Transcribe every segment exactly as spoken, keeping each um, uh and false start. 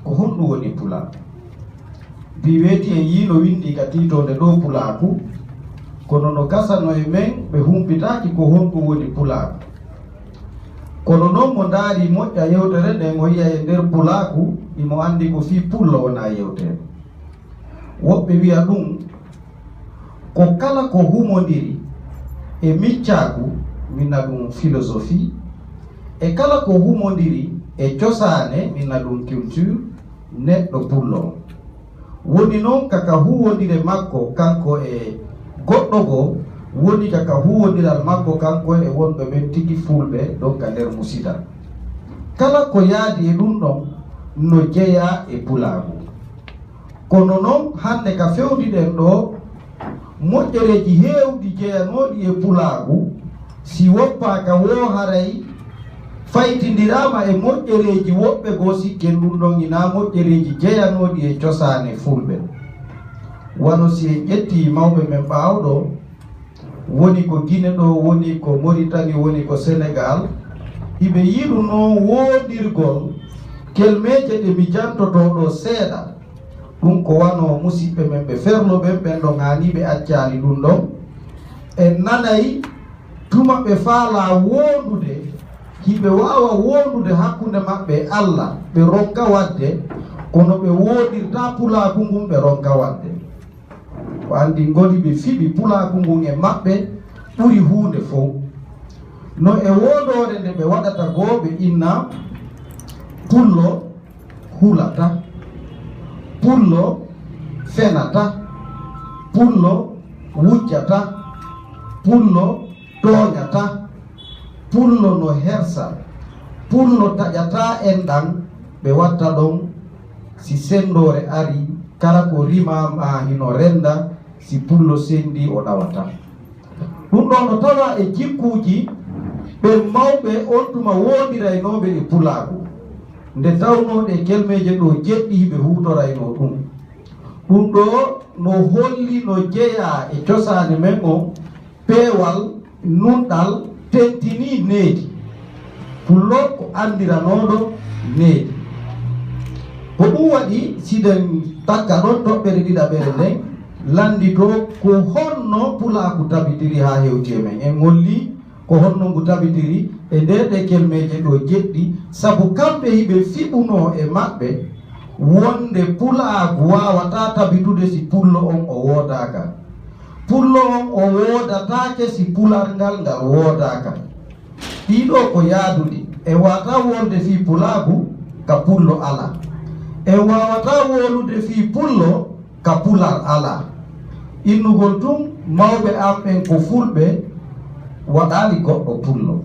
Ko honɗum woni pulaaku? Mbi weeti en yii no winndii ka tiitoonde ɗoo pulaaku, kono no gasano e men ɓe humpitaaki ko honɗum woni pulaaku. Kono non mo ndaari moƴƴa yewtere nden o yiya e nder pulaaku, himo anndi ko fii pullo wonaa yewtere. Woɓɓe wiya ɗum ko kala ko humondiri e miccaaku, minna ɗum philosophie, e kala ko humondiri e cosaane, minna ɗum culture, neɗɗo pullo on. Woni non ka ka huwondire makko kanko e goɗɗo goo, woni ka ka huwondiral makko kanko e wonɓe ɓen tigi fulɓe ɗon ka nder musidal. Kala ko yaadi e ɗum ɗon no jeyaa e pulaagu. Kono non hannde ka fewdiɗen ɗoo, moƴƴereeji heewɗi jeyanooɗi e pulaagu, si woppaaka woo haray faytindiraama e moƴƴereeji woɓɓe goo, sikken ɗum ɗon hinaa moƴƴereeji jeyanooɗi e cosaane fulɓe. Wano si en ƴettii mawɓe men ɓaawo ɗoo, woni ko Gine ɗoo, woni ko Moritani, woni ko Senegaal, hiɓe yiɗunoo woondirgol kelmeeje ɗe mi jantotoo ɗoo seeɗa. Ɗum ko wano musiɓɓe men ɓe Ferlo ɓen, ɓen ɗon haanii ɓe accaali ɗum ɗon. En nanay tuma ɓe faalaa woondude, hiɓe waawa woondude hakkunde maɓɓe e Alla, ɓe ronka waɗde, kono ɓe woondirtaa pulaaku ngun ɓe ronka waɗde. Ko anndi ngoni ɓe fiɓi pulaaku ngun e maɓɓe ɓuri huunde fow. No e woondoore nde ɓe waɗata goo ɓe inna pullo hulata, pullo fenata, pullo wujjata, pullo tooñata, pullo no hersa, pullo taƴataa enɗan, ɓe watta ɗon si senndoore arii, kala ko rimaama hino rennda, si pullo senndii o ɗawataa. Ɗum ɗoo no tawaa e jikkuuji ɓen mawɓe on tuma woondiraynooɓe e pulaagu, nde tawnoo ɗee kelmeeje ɗoo jeɗɗi hiɓe huutoraynoo ɗum. Ɗum ɗoo no holli no jeyaa e cosaane men on, peewal, nunɗal, tentinii needi. Pullo ko anndiranooɗo needi. Ko ɗum waɗi, siɗen takka ɗon toɓɓere ɗiɗaɓere nden, lannditoo ko honno pulaaku tabitiri haa hewti e men. En hollii ko honno ngu tabitiri e nder ɗee kelmeeje ɗoo jeɗɗi, sabu kamɓe hiɓe fiɓunoo e maɓɓe wonde pulaagu waawataa tabitude si pullo on o woodaaka. Pullo on o woodataake si pular ngal ngal woodaaka. Ɗii ɗoo ko yaaduɗi. En waawataa wolude fii pulaagu ka pullo alaa. En waawataa wolude fii pullo ka pular alaa. Innugol tun mawɓe an ɓen ko fulɓe, waɗaali goɗɗo pullo.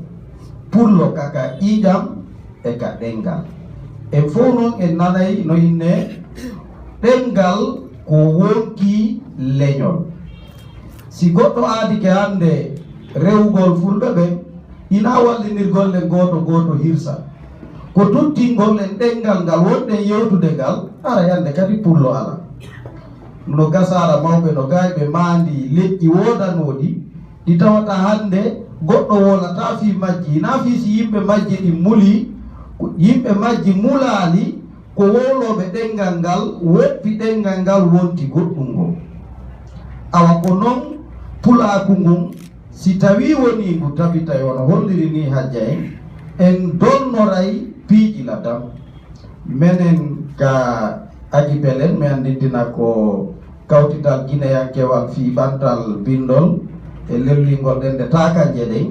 Pullo ka ka ƴiiƴam e ka ɗemngal. En fow non en nanay no innee ɗemngal ko wonkii leñol. Si goɗɗo aadike hannde rewugol fulɓe ɓen, hinaa wallinirgol len gooto gooto hirsa. Ko tuttingol len ɗemngal ngal wonɗen yewtude ngal, haray hannde kadi pullo alaa. No gasaara mawɓe no gaay ɓe maandii leƴƴi woodanooɗi, ɗi tawata hannde goɗɗo wolataa fii majji, hinaa fii si yimɓe majji ɗin mulii, ko yimɓe majji mulaali, ko wowlooɓe ɗemngal ngal, woppi ɗemngal ngal wonti goɗɗum ngol. Awa ko non pulaaku ngun, si tawii wonii ngu tabitay wano holliri nii hajja en, en donnoray piiji ladam. Menen ka Agipel en, mi anndintina ko kawtital gineyankewal fii ɓantal binndol e lellingol ɗemɗe taakanje ɗen,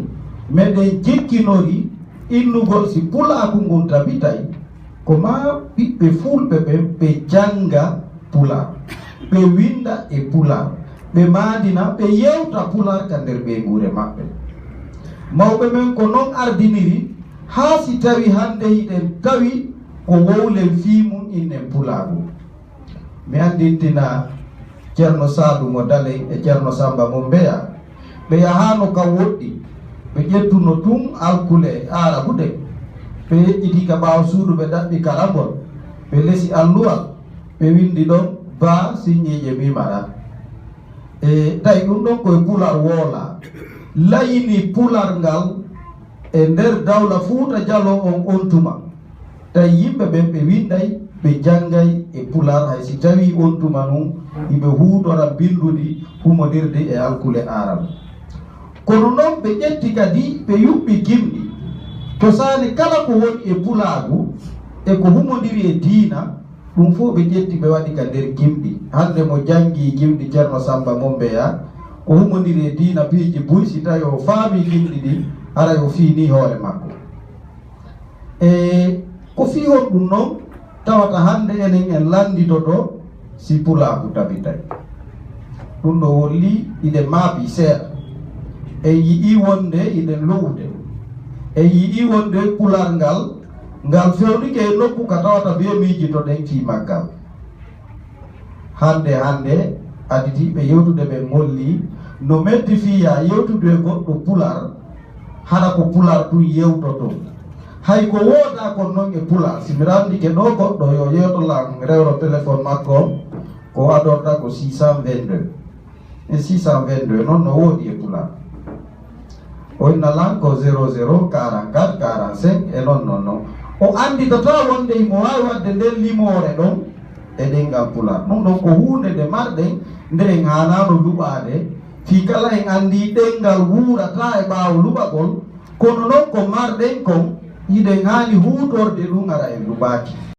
meɗen jikkinori innugol si pulaaku ngun tabitay, ko maa ɓiɓɓe fulɓe ɓen ɓe jannga pulaar, ɓe winnda e pulaar, ɓe maandina, ɓe yewta pulaar ka nder ɓeynguure maɓɓe. Mawɓe men ko non ardiniri, haa si tawi hannde hiɗen tawi ko wowlen fii mun, innen pulaagu. Mi anndintina Ceerno Saadu mo Dalen e Ceerno Sammba mo Mbeya, ɓe yahaano ka woɗɗi, ɓe ƴettuno tun alkule Aarabu ɗen, ɓe yeƴƴitii ka ɓaawo suudu, ɓe ɗaɓɓi karambol, ɓe lesi alluwal, ɓe winndi ɗon Ba Siñiiƴe Mimaɗa. E tawi ɗum ɗon koye pulaar woolaa, layini pulaar ngal e nder dawla Fuuta Jaloo on, on tuma. Tawi yimɓe ɓen ɓe winnday, ɓe janngay e Pulaar, hay si tawii on tuma nun hiɓe huutora binndudi humondirdi e alkule Aarabu. Kono non ɓe ƴetti kadi, ɓe yuɓɓi gimɗi. Cosaani kala ko woni e Pulaagu e ko humondiri e diina, ɗum fof ɓe ƴetti ɓe waɗi ka nder gimɗi. Hannde mo janngii gimɗi Ceerno Sammba Mombeya, ko humondiri e diina piiji buy, si tawii o faamii gimɗi ɗin, haray o fiinii hoore makko. E ko fii honɗum non tawata hannde enen en lannditoto si Pulaagu tabitay? Ɗum ɗo holli hiɗen maabii seeɗa. En yi'ii wonde hiɗen lo'ude. En yi'ii wonde Pulaar ngal, ngal fewnike e nokku ka tawata bee miijitoɗen fii maggal. Hannde, hannde, aditiiɓe yewtude ɓen holli no metti fii yaa yewtudu e goɗɗo Pulaar, hara ko Pulaar tun yewtoton. Hay ko woodaa kon non e Pulaar, si mi ranndike ɗoo goɗɗo yo yewto lan rewro téléphone makko on, ko adorta ko six cent vingt-deux. E six cent vingt-deux non no woodi e Pulaar. O inna lan ko zéro zéro quarante-quatre quarante-cinq e non non non. O annditataa wonde himo waawi waɗde nden limoore ɗon e ɗemngal Pulaar. Ɗum ɗon ko huunde nde marɗen, nde en haanaano luɓaade. Fii kala en anndii ɗemngal wuurataa e ɓaawo luɓagol, kono non ko marɗen kon, hiɗen haani huutorde ɗum hara en luɓaaki.